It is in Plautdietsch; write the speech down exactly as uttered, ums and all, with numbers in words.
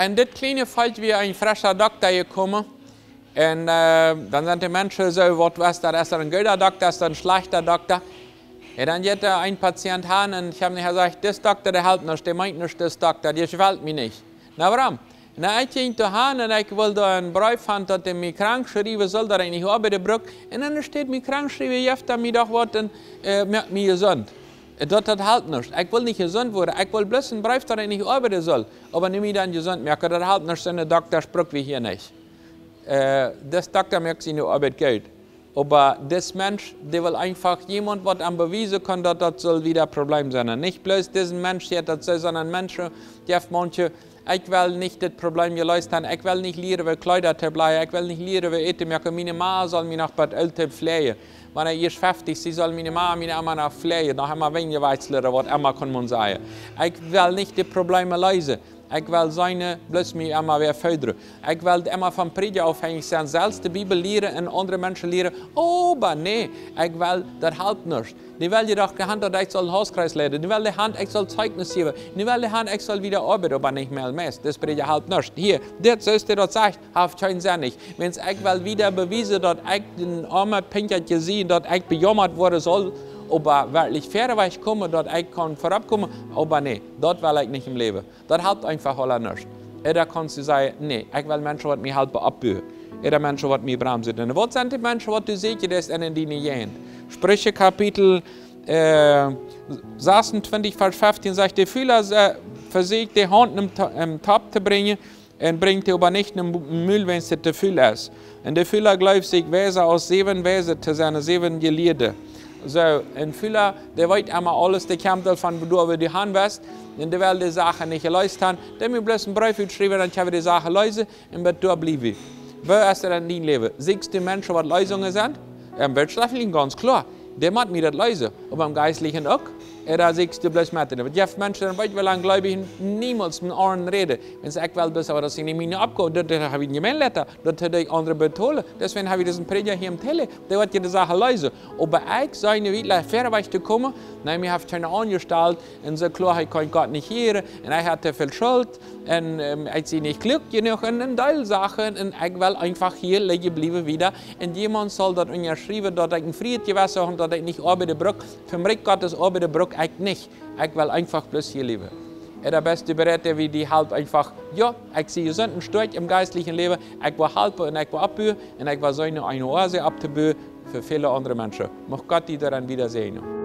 En dit kjliene Velkj wia een frescha Dokta jekomen. Un äh, dan sent de Menschen soo, waut es daut, es daut een gooda Dokta, es daut een schlajchta Dokta? Un dan jeit doa een Patient han un ekj hab nich jesajcht: "Dis Dokta, dee halpt nuscht, dee meent nuscht, dis Dokta, dee jefelt mie nich." Na, wuarom? Na, ekj jinkj doa han un ekj wull doa een Breef han, daut dee mie krank schriewen sull, daut ekj nich oabeiden bruck. Un dan steit mie krank schriewen, jeft hee mie doch waut un äh, moakt mie jesunt. Daut, daut halpt nuscht. Ekj wull nich jesunt woaren. Ekj wull bloos een Breef, daut ekj nich oabeiden sull. Oba nu mie dan jesunt moaken, daut halpt nuscht, soone Doktasch bruck wie hia nich. Äh, dis Dokta moakt siene Oabeit goot. Oba dis Mensch, dee well eefach wäm, waut am bewiesen kaun, daut daut saul wada een Problem sennen. Nich bloos disen Mensch hia, daut saul, sonda Menschen, dee haft maunche: "Ekj well nich dit Problem jeleest han. Ekj well nich lieren, woo Kjleeda to bleien. Ekj well nich lieren, woo Äten moaken. Miene Ma saul mie noch bat oolt to fläajen. Wan ekj ieescht feftich sie, saul miene Ma mie emma noch fläajen. Noch emma Winjen wajchslen, ooda waut emma kaun maun sajen. Ekj well nich de Probleme leesen. Ekj well sennen, bloos mie emma wada föddren. Ekj well emma vom Prädja aufhenjich sennen, selfst de Bibel lieren un aundre Menschen lieren. Oba nä, ekj well, daut halpt nuscht. Dee well je doch han, daut ekj saul Hauskjreis leiden. Dee well je han, ekj saul Zeichnis jäwen. Dee well je han, ekj saul wada oabeiden, oba nich mea meist. Dis Prädja halpt nuscht. Hia, dit, soo aus dee daut sajcht, haft kjeen Senn nich. Wan ekj well wada bewiesen, daut ekj een oamet Pinkjatje sie, daut ekj bejaumat woaren saul, oba werkjlich wieda wajchkomen, daut ekj kaun verut komen, oba nä, daut well ekj nich em Läwen." Daut halpt eefach aula nuscht. Ooda kaust du sajen: "Nä, ekj well Menschen, waut mie halpen oppbuen. Ooda Menschen, waut mie bramsen." Un waut sent de Menschen, waut du seenen deist en diene Jäajent? Spricha Kapitel äh, sasuntwintich, Varsch feftieen sajcht: "De Fula äh, vesieekjt de Haunt em, To- em Topp to brinjen un brinjt dee oba nich em Mul, wan see to ful es. Un de Fula jleeft sikj wiesa aus säwen Weise to sennen, säwen Jelieede." Soo, een Fula, dee weet emma aules, dee kjemt aul von doa, wua du han west, un dee well de Sachen nich jeleest han. Dee mott bloos een Breef utschriewen, dan kjenn wie de Sachen leesen un bat doa bliewen. Woo es daut en dien Läwen? Seekjst du Menschen, waut Leesungen sent? Em wirtschaftlichen gaunz kloa. Dee mott mie daut leesen. Oba em Jeistlichen uk? Ooda seekjst du bloos met dän? Waut jeft Menschen, dan weet, woo lang jleew ekj niemols met aundre räden. Wan see: "Ekj well bloos, oba daut es nich miene Oppgow." Daut, daut hab ekj nich mea letten. Daut dee aundre betolen. Deswäajen hab ekj disen Prädja hia em Tele. Dee woat je de Sachen leesen. Oba ekj sie nich wiet, wieda wajchtokomen. Nä, mie haft kjeena aunjestalt. Un soo kloa, ekj kaun Gott nich hieren. Un ekj haud too väl Schult. Un ähm, ekj sie nich kluak jenuach en een Deel Sachen. Un ekj well eefach hia lijen bliewen wada. Un wäa saul daut unjaschriewen, daut ekj een frieet Jewessen hab, daut ekj nich oabeiden bruck? Vom Rikj Gottes oabeiden bruck ekj nich. Ekj well eefach bloos hia läwen. Un dan best du bereit, daut wie die halpen eefach: "Jo, ekj sie jesunt un stoakj em jeistlichen Läwen. Ekj well halpen un ekj well oppbuen. Un ekj well sennen, eene Oase opptobuen fa väle aundre Menschen." Mucht Gott die doaren wada säajnen.